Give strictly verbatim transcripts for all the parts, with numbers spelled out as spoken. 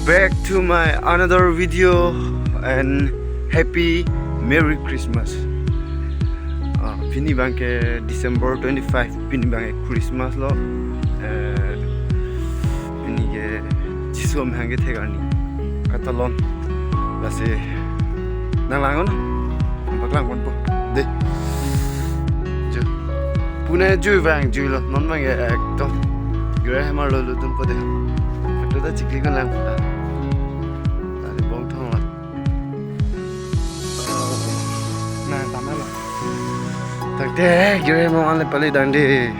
Back to my another video and happy Merry Christmas. Ah, pini abangke December twenty-five, pini abangke Christmas lo. Eh, pini ke Jisu amahang kethek arni. Katalon. Lasi nanglang-on. Paklang ponpo. Dei. Ju. Pune jui vang juilo. Non abangke ekdom gre hemar lo ludunpo dei. Photo ta chikli kon lang. Tari bong thong lo. Na, tama lo. Tangte gre hemar ale pali dang dei.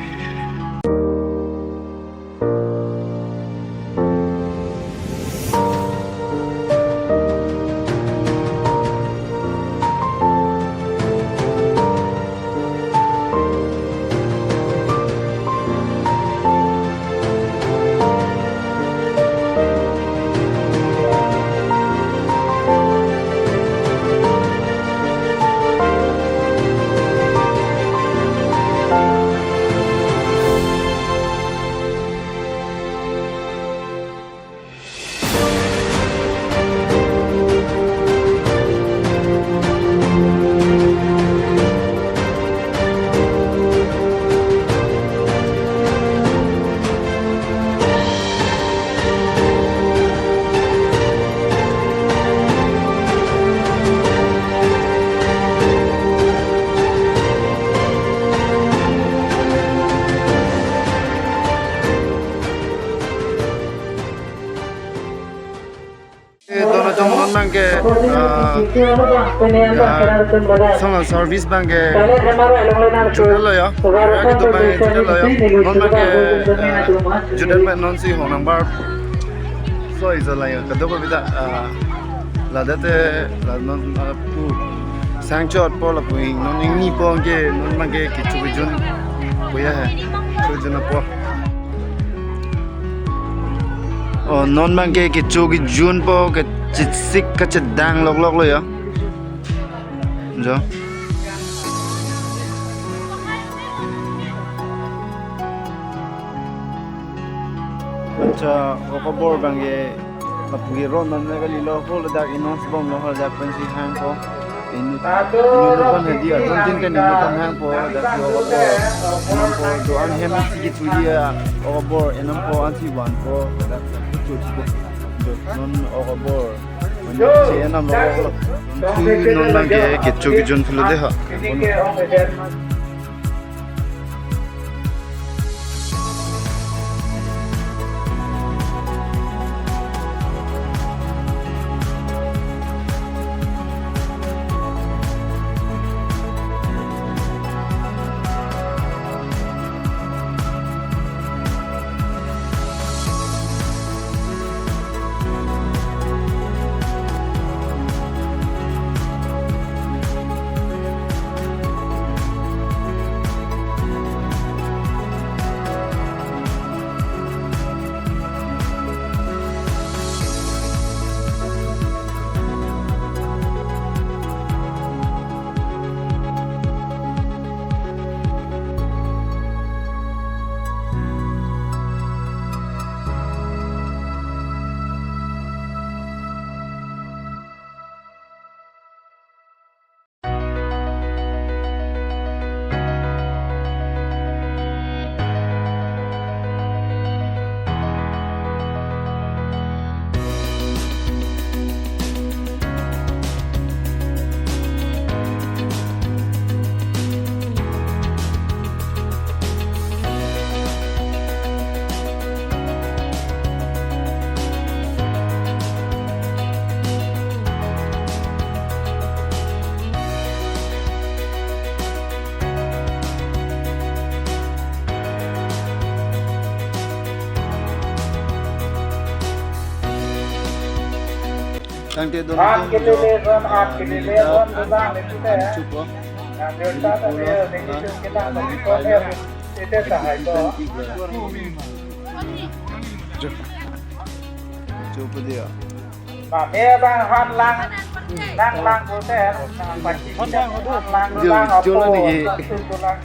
Eh, dono jong non abangke, ah, ah, song service abangke chudelo yo. Kira kedo abangke chudelo yo. Non abangke, ah, judel abang non si hong nangbar. So iso lang yo. Kadokave ta, ah, ladak te, la non, ah, pu sangchotpo lapu ing, non ingnipo ke, non abangke kecho kejunpo ya he. Kecho kejunpo. Oh, non abangke kecho kejunpo, kechesik kachedang loklok lo ya. Jo. Acha, ok abor abangke lapu ke ron non kalilo, ho ladak inut bom lo, ho ladak pensi hangpo. Inut, inut aphan hadi, adon tin ten inut aphan hangpo, ladak si ok abor. Hangpo, do-an hem si kechuli ya, ok abor, enampo ansi vanpo, ladak si kechuli po. Do, non ok abor. Si enam lo, ok lo. Thu non abangke kecho kejun pulo dei ha. Tangte dono, rat kelele ron, rat kelele ron, dolang le pute. Chupo. Nang desa ta dia, dia kita kita kita sahai ko. Chupo dia. Mame abang han lang, nang lang pute, nang pasti han lang, jo, lang jo apa, lang lagi. Lang tu lang.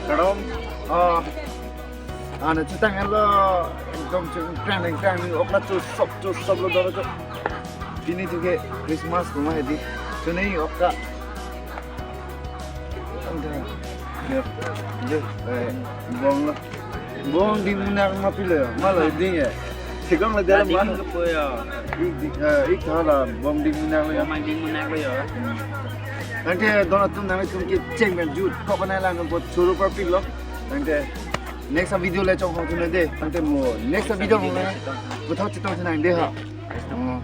Karam, ah, ana chutang lo, ekdom chu krang krang ni okla chu sop chu sop lo dolo chu. Pini tu ke Christmas kuma hedi. Chuni okla. Ante, ya, ya, eh, bong lo. Bong ding munak ma pilo, ma lo ding ya. Thekong lo dia ma. Ding ke po ya. Ik, ik, eh, ik tha la bong ding munak lo ya. Bong ding munak lo ya. Tangte don atum nangtum ke cheng pen jut kok nai lang po churu par pilo. Tangte next video le chonghong thunang de. Tangte mo next video mo na. Puthot chetong thunang de ha. Oh.